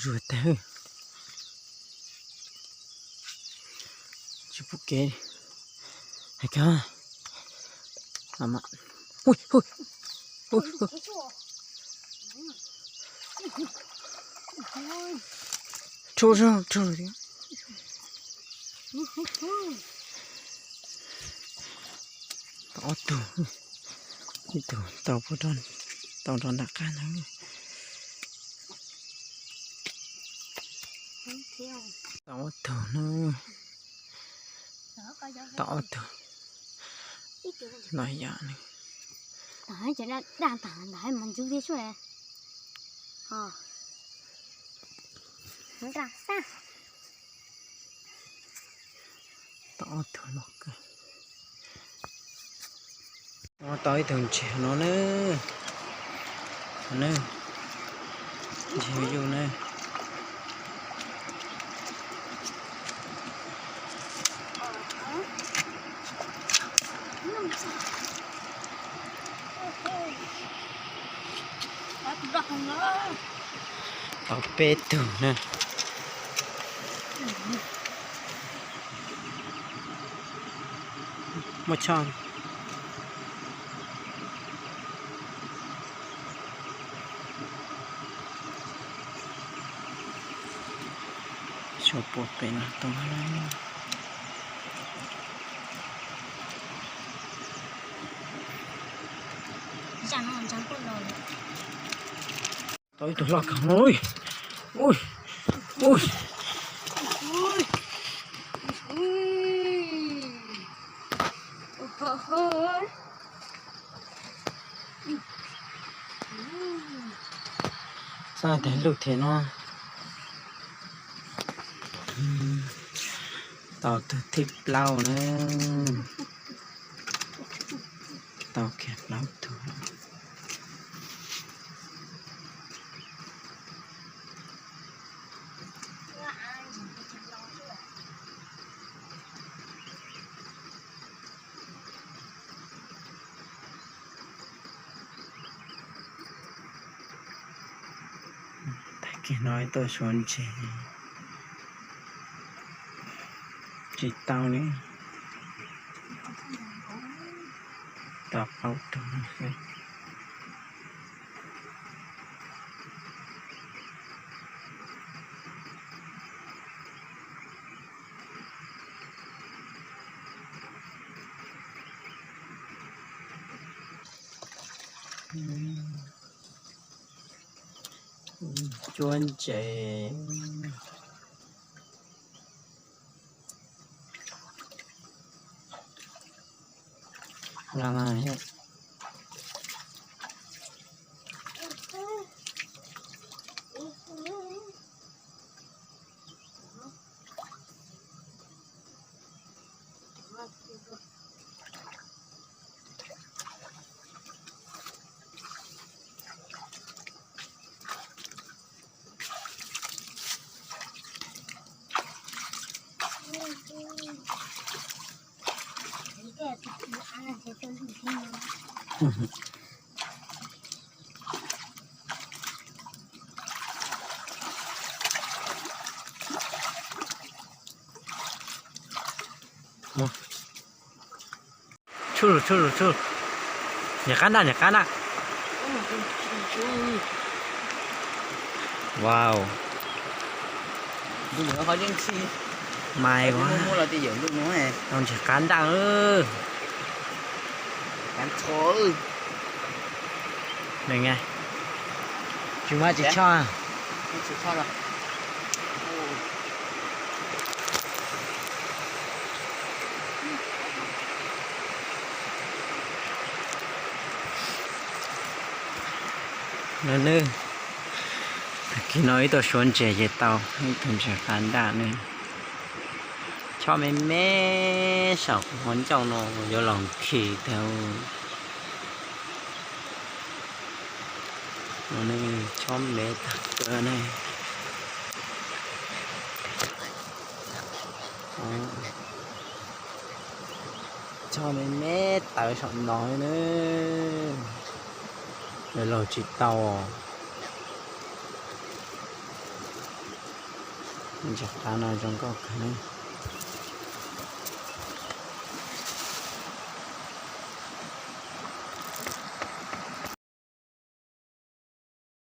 Zuag tag. Tsis pub kev. Hais kag. Ui, ui, ui, ui. Tsuj zog, tsuj zog. Tau ob tug, ib tug tau, tau nram qab ntawd. Tau ob tug na, tau ob tug no yom ne. Tau ob tug no kawg. Tau ib tug ntseg no na. Ne, ntseg yuj na. Tau peb tug na. Muaj choj. Xyov puas pem no tau. Tau ib tug loj kawg no. Ui, ui, ui. Xav tias lub thiab no. Tau tus thib plaub na. Tau kiag plaub tug. Tag kis no ib tug suav ntseg tsis tau li. Tau plaub tug xwb. Cuab ntses. Tsuj zus, tsuj zus, tsuj. Niam qab ntaj, niam qab ntaj. Wow. Mas ua, tau ntseg qab ntaj. Tsis muaj tsis tshoj. No nawb, tag kis no ib tug suav ntses ces tau ib tug ntses qab ntaj ne. Chob me me saum qhov ncauj no yuav los khi tau. Chob me tag kawg ne. Chob me me tawv saum no na. Yuav los tsis tau os. Ntsis qab no zoo nkauj kawg ne.